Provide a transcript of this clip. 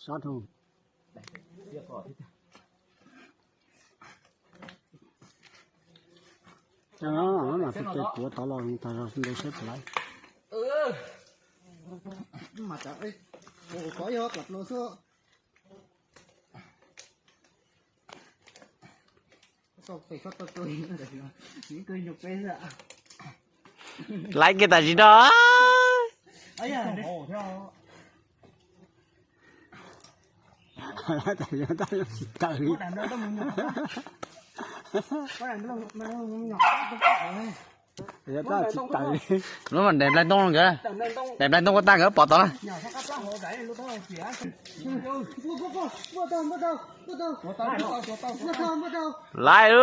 Tov rau. Ces no mas tus ke puav tod los tag zog nte seb puas laiv. Laiv kiag tam sim no. Tsis taws li. Yog tab tsis taws li. Lub mas daim nplai ntoo nkawd, daim nplai ntoo kuj tag nkawd pom tod na. Laiv.